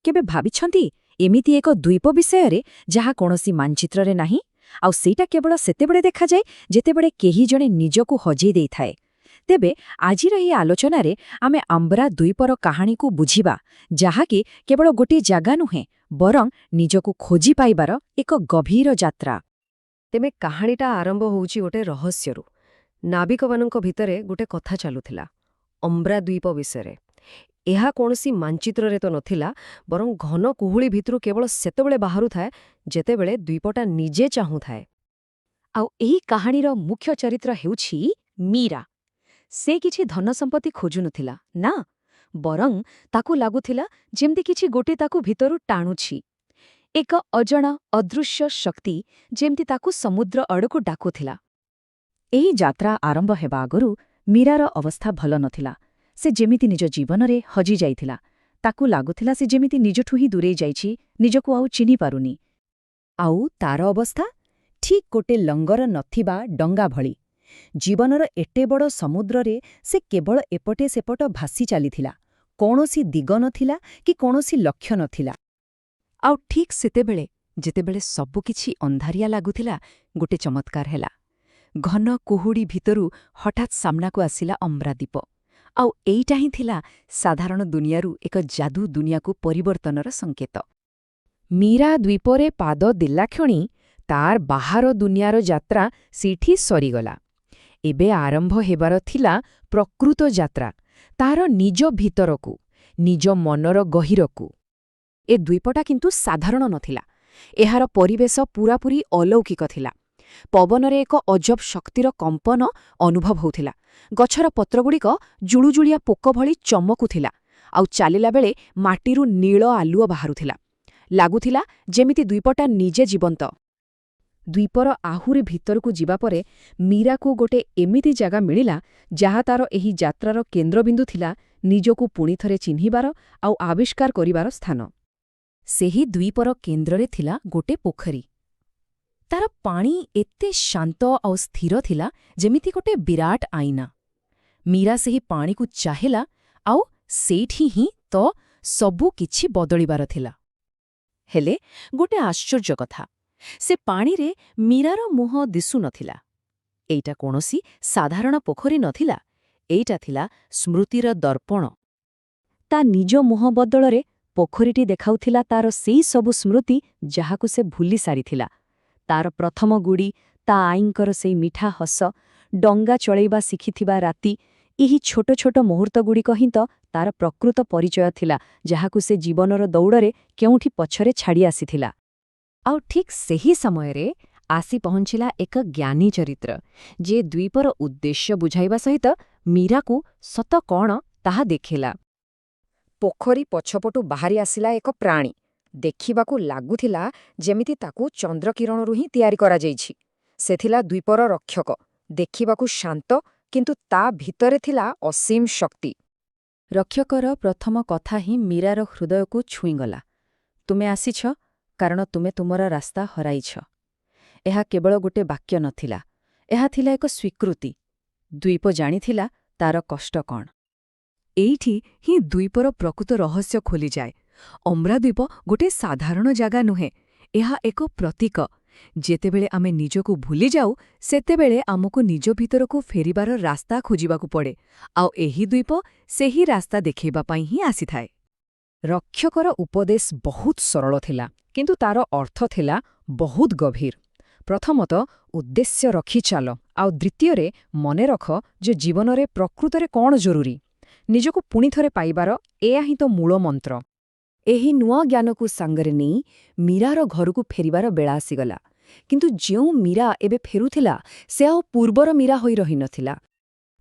କେବେ ଭାବିଛନ୍ତି ଏମିତି ଏକ ଦ୍ୱୀପ ବିଷୟରେ ଯାହା କୌଣସି ମାନଚିତ୍ରରେ ନାହିଁ, ଆଉ ସେଇଟା କେବଳ ସେତେବେଳେ ଦେଖାଯାଏ ଯେତେବେଳେ କେହି ଜଣେ ନିଜକୁ ହଜେଇ ଦେଇଥାଏ? ତେବେ ଆଜିର ଏହି ଆଲୋଚନାରେ ଆମେ ଅମ୍ବ୍ରା ଦ୍ୱୀପର କାହାଣୀକୁ ବୁଝିବା, ଯାହାକି କେବଳ ଗୋଟିଏ ଜାଗା ନୁହେଁ, ବରଂ ନିଜକୁ ଖୋଜି ପାଇବାର ଏକ ଗଭୀର ଯାତ୍ରା। ତେବେ କାହାଣୀଟା ଆରମ୍ଭ ହେଉଛି ଗୋଟେ ରହସ୍ୟରୁ। ନାବିକମାନଙ୍କ ଭିତରେ ଗୋଟେ କଥା ଚାଲୁଥିଲା ଅମ୍ବ୍ରା ଦ୍ୱୀପ ବିଷୟରେ। ଏହା କୌଣସି ମାନଚିତ୍ରରେ ତ ନଥିଲା, ବରଂ ଘନ କୁହୁଳି ଭିତରୁ କେବଳ ସେତେବେଳେ ବାହାରୁଥାଏ ଯେତେବେଳେ ଦ୍ୱୀପଟା ନିଜେ ଚାହୁଁଥାଏ। ଆଉ ଏହି କାହାଣୀର ମୁଖ୍ୟ ଚରିତ୍ର ହେଉଛି ମୀରା। ସେ କିଛି ଧନ ସମ୍ପତ୍ତି ଖୋଜୁନଥିଲା ନା, ବରଂ ତାକୁ ଲାଗୁଥିଲା ଯେମିତି କିଛି ଗୋଟେ ତାକୁ ଭିତରୁ ଟାଣୁଛି। ଏକ ଅଜଣା ଅଦୃଶ୍ୟ ଶକ୍ତି ଯେମିତି ତାକୁ ସମୁଦ୍ର ଆଡ଼କୁ ଡାକୁଥିଲା। ଏହି ଯାତ୍ରା ଆରମ୍ଭ ହେବା ଆଗରୁ ମୀରାର ଅବସ୍ଥା ଭଲ ନଥିଲା। ସେ ଯେମିତି ନିଜ ଜୀବନରେ ହଜି ଯାଇଥିଲା। ତାକୁ ଲାଗୁଥିଲା ସେ ଯେମିତି ନିଜଠୁ ହିଁ ଦୂରେଇ ଯାଇଛି, ନିଜକୁ ଆଉ ଚିହ୍ନି ପାରୁନି। ଆଉ ତାର ଅବସ୍ଥା ଠିକ୍ ଗୋଟେ ଲଙ୍ଗର ନଥିବା ଡଙ୍ଗା ଭଳି। ଜୀବନର ଏତେ ବଡ଼ ସମୁଦ୍ରରେ ସେ କେବଳ ଏପଟେ ସେପଟ ଭାସି ଚାଲିଥିଲା। କୌଣସି ଦିଗ ନଥିଲା କି କୌଣସି ଲକ୍ଷ୍ୟ ନଥିଲା। ଆଉ ଠିକ୍ ସେତେବେଳେ, ଯେତେବେଳେ ସବୁକିଛି ଅନ୍ଧାରିଆ ଲାଗୁଥିଲା, ଗୋଟେ ଚମତ୍କାର ହେଲା। ଘନ କୁହୁଡ଼ି ଭିତରୁ ହଠାତ୍ ସାମ୍ନାକୁ ଆସିଲା ଅମ୍ବ୍ରାଦ୍ୱୀପ। ଆଉ ଏଇଟା ହିଁ ଥିଲା ସାଧାରଣ ଦୁନିଆରୁ ଏକ ଯାଦୁ ଦୁନିଆକୁ ପରିବର୍ତ୍ତନର ସଂକେତ। ମୀରା ଦ୍ୱୀପରେ ପାଦ ଦେଲାକ୍ଷଣି ତାର ବାହାର ଦୁନିଆର ଯାତ୍ରା ସେଇଠି ସରିଗଲା। ଏବେ ଆରମ୍ଭ ହେବାର ଥିଲା ପ୍ରକୃତ ଯାତ୍ରା, ତାର ନିଜ ଭିତରକୁ, ନିଜ ମନର ଗହୀରକୁ। ଏ ଦ୍ୱୀପଟା କିନ୍ତୁ ସାଧାରଣ ନଥିଲା। ଏହାର ପରିବେଶ ପୂରାପୂରି ଅଲୌକିକ ଥିଲା। ପବନରେ ଏକ ଅଜବ ଶକ୍ତିର କମ୍ପନ ଅନୁଭବ ହେଉଥିଲା। ଗଛର ପତ୍ରଗୁଡ଼ିକ ଜୁଳୁଜୁଳିଆ ପୋକ ଭଳି ଚମକୁଥିଲା, ଆଉ ଚାଲିଲା ବେଳେ ମାଟିରୁ ନୀଳ ଆଲୁଅ ବାହାରୁଥିଲା। ଲାଗୁଥିଲା ଯେମିତି ଦ୍ୱୀପଟା ନିଜେ ଜୀବନ୍ତ। ଦ୍ୱୀପର ଆହୁରି ଭିତରକୁ ଯିବା ପରେ ମୀରାକୁ ଗୋଟେ ଏମିତି ଜାଗା ମିଳିଲା, ଯାହା ତାର ଏହି ଯାତ୍ରାର କେନ୍ଦ୍ରବିନ୍ଦୁ ଥିଲା, ନିଜକୁ ପୁଣିଥରେ ଚିହ୍ନିବାର ଆଉ ଆବିଷ୍କାର କରିବାର ସ୍ଥାନ। ସେହି ଦ୍ୱୀପର କେନ୍ଦ୍ରରେ ଥିଲା ଗୋଟେ ପୋଖରୀ। ତାର ପାଣି ଏତେ ଶାନ୍ତ ଆଉ ସ୍ଥିର ଥିଲା, ଯେମିତି ଗୋଟେ ବିରାଟ ଆଇନା। ମୀରା ସେହି ପାଣିକୁ ଚାହିଁଲା, ଆଉ ସେଇଠି ହିଁ ତ ସବୁ କିଛି ବଦଳିବାର ଥିଲା। ହେଲେ ଗୋଟେ ଆଶ୍ଚର୍ଯ୍ୟ କଥା, ସେ ପାଣିରେ ମୀରାର ମୁହଁ ଦିଶୁନଥିଲା। ଏଇଟା କୌଣସି ସାଧାରଣ ପୋଖରୀ ନଥିଲା, ଏଇଟା ଥିଲା ସ୍ମୃତିର ଦର୍ପଣ। ତା ନିଜ ମୁହଁ ବଦଳରେ ପୋଖରୀଟି ଦେଖାଉଥିଲା ତାର ସେଇ ସବୁ ସ୍ମୃତି ଯାହାକୁ ସେ ଭୁଲି ସାରିଥିଲା। ତାର ପ୍ରଥମ ଗୁଡ଼ି, ତା ଆଈଙ୍କର ସେଇ ମିଠା ହସ, ଡଙ୍ଗା ଚଳେଇବା ଶିଖିଥିବା ରାତି। ଏହି ଛୋଟ ଛୋଟ ମୁହୂର୍ତ୍ତଗୁଡ଼ିକ ହିଁ ତ ତାର ପ୍ରକୃତ ପରିଚୟ ଥିଲା, ଯାହାକୁ ସେ ଜୀବନର ଦୌଡ଼ରେ କେଉଁଠି ପଛରେ ଛାଡ଼ି ଆସିଥିଲା। ଆଉ ଠିକ୍ ସେହି ସମୟରେ ଆସି ପହଞ୍ଚିଲା ଏକ ଜ୍ଞାନୀ ଚରିତ୍ର, ଯିଏ ଦ୍ୱୀପର ଉଦ୍ଦେଶ୍ୟ ବୁଝାଇବା ସହିତ ମୀରାକୁ ସତ କଣ ତାହା ଦେଖେଇଲା। ପୋଖରୀ ପଛପଟୁ ବାହାରି ଆସିଲା ଏକ ପ୍ରାଣୀ। ଦେଖିବାକୁ ଲାଗୁଥିଲା ଯେମିତି ତାକୁ ଚନ୍ଦ୍ରକିରଣରୁ ହିଁ ତିଆରି କରାଯାଇଛି। ସେ ଥିଲା ଦ୍ୱୀପର ରକ୍ଷକ। ଦେଖିବାକୁ ଶାନ୍ତ, କିନ୍ତୁ ତା ଭିତରେ ଥିଲା ଅସୀମ ଶକ୍ତି। ରକ୍ଷକର ପ୍ରଥମ କଥା ହିଁ ମୀରାର ହୃଦୟକୁ ଛୁଇଁଗଲା। "ତୁମେ ଆସିଛ କାରଣ ତୁମେ ତୁମର ରାସ୍ତା ହରାଇଛ।" ଏହା କେବଳ ଗୋଟେ ବାକ୍ୟ ନଥିଲା, ଏହା ଥିଲା ଏକ ସ୍ୱୀକୃତି। ଦ୍ୱୀପ ଜାଣିଥିଲା ତାର କଷ୍ଟ କଣ। ଏଇଠି ହିଁ ଦ୍ୱୀପର ପ୍ରକୃତ ରହସ୍ୟ ଖୋଲିଯାଏ। ଅମ୍ରାଦ୍ୱୀପ ଗୋଟେ ସାଧାରଣ ଜାଗା ନୁହେଁ, ଏହା ଏକ ପ୍ରତୀକ। ଯେତେବେଳେ ଆମେ ନିଜକୁ ଭୁଲିଯାଉ, ସେତେବେଳେ ଆମକୁ ନିଜ ଭିତରକୁ ଫେରିବାର ରାସ୍ତା ଖୋଜିବାକୁ ପଡ଼େ, ଆଉ ଏହି ଦ୍ୱୀପ ସେହି ରାସ୍ତା ଦେଖେଇବା ପାଇଁ ହିଁ ଆସିଥାଏ। ରକ୍ଷକର ଉପଦେଶ ବହୁତ ସରଳ ଥିଲା, କିନ୍ତୁ ତାର ଅର୍ଥ ଥିଲା ବହୁତ ଗଭୀର। ପ୍ରଥମତଃ, ଉଦ୍ଦେଶ୍ୟ ରଖି ଚାଲ, ଆଉ ଦ୍ୱିତୀୟରେ ମନେ ରଖ ଯେ ଜୀବନରେ ପ୍ରକୃତରେ କ'ଣ ଜରୁରୀ। ନିଜକୁ ପୁଣିଥରେ ପାଇବାର ଏୟା ହିଁ ତ ମୂଳ ମନ୍ତ୍ର। ଏହି ନୂଆ ଜ୍ଞାନକୁ ସାଙ୍ଗରେ ନେଇ ମୀରାର ଘରକୁ ଫେରିବାର ବେଳା ଆସିଗଲା। କିନ୍ତୁ ଯେଉଁ ମୀରା ଏବେ ଫେରୁଥିଲା, ସେ ଆଉ ପୂର୍ବର ମୀରା ହୋଇ ରହିନଥିଲା।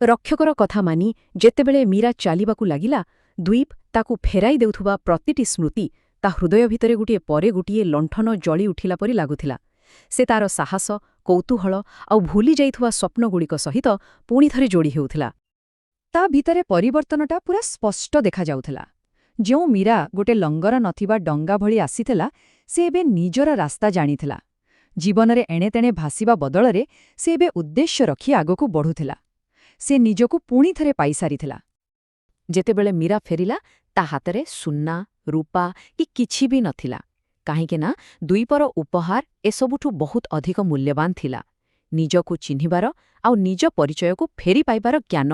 ରକ୍ଷକର କଥା ମାନି ଯେତେବେଳେ ମୀରା ଚାଲିବାକୁ ଲାଗିଲା, ଦ୍ୱୀପ ତାକୁ ଫେରାଇ ଦେଉଥିବା ପ୍ରତିଟି ସ୍ମୃତି ତା ହୃଦୟ ଭିତରେ ଗୋଟିଏ ପରେ ଗୋଟିଏ ଲଣ୍ଠନ ଜଳି ଉଠିଲା ପରି ଲାଗୁଥିଲା। ସେ ତାର ସାହସ, କୌତୂହଳ ଆଉ ଭୁଲି ଯାଇଥିବା ସ୍ୱପ୍ନଗୁଡ଼ିକ ସହିତ ପୁଣିଥରେ ଯୋଡ଼ି ହେଉଥିଲା। ତା ଭିତରେ ପରିବର୍ତ୍ତନଟା ପୂରା ସ୍ପଷ୍ଟ ଦେଖାଯାଉଥିଲା। ଯେଉଁ ମୀରା ଗୋଟେ ଲଙ୍ଗର ନଥିବା ଡଙ୍ଗା ଭଳି ଆସିଥିଲା, ସେ ଏବେ ନିଜର ରାସ୍ତା ଜାଣିଥିଲା। ଜୀବନରେ ଏଣେତେଣେ ଭାସିବା ବଦଳରେ ସେ ଏବେ ଉଦ୍ଦେଶ୍ୟ ରଖି ଆଗକୁ ବଢ଼ୁଥିଲା। ସେ ନିଜକୁ ପୁଣିଥରେ ପାଇସାରିଥିଲା। ଯେତେବେଳେ ମୀରା ଫେରିଲା, ତା ହାତରେ ସୁନା, ରୂପା କି କିଛି ବି ନଥିଲା। କାହିଁକି ନା ଦ୍ୱୀପର ଉପହାର ଏସବୁଠୁ ବହୁତ ଅଧିକ ମୂଲ୍ୟବାନ ଥିଲା। ନିଜକୁ ଚିହ୍ନିବାର ଆଉ ନିଜ ପରିଚୟକୁ ଫେରି ପାଇବାର ଜ୍ଞାନ।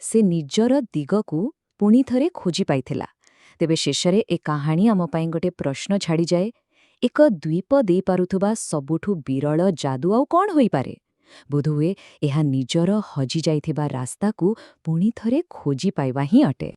ସେ ନିଜର ଦିଗକୁ ପୁଣିଥରେ ଖୋଜି ପାଇଥିଲା। ତେବେ ଶେଷରେ ଏ କାହାଣୀ ଆମ ପାଇଁ ଗୋଟେ ପ୍ରଶ୍ନ ଛାଡ଼ିଯାଏ। ଏକ ଦ୍ୱୀପ ଦେଇପାରୁଥିବା ସବୁଠୁ ବିରଳ ଯାଦୁ ଆଉ କ'ଣ ହୋଇପାରେ? ବୋଧହୁଏ ଏହା ନିଜର ହଜିଯାଇଥିବା ରାସ୍ତାକୁ ପୁଣିଥରେ ଖୋଜି ପାଇବା ହିଁ ଅଟେ।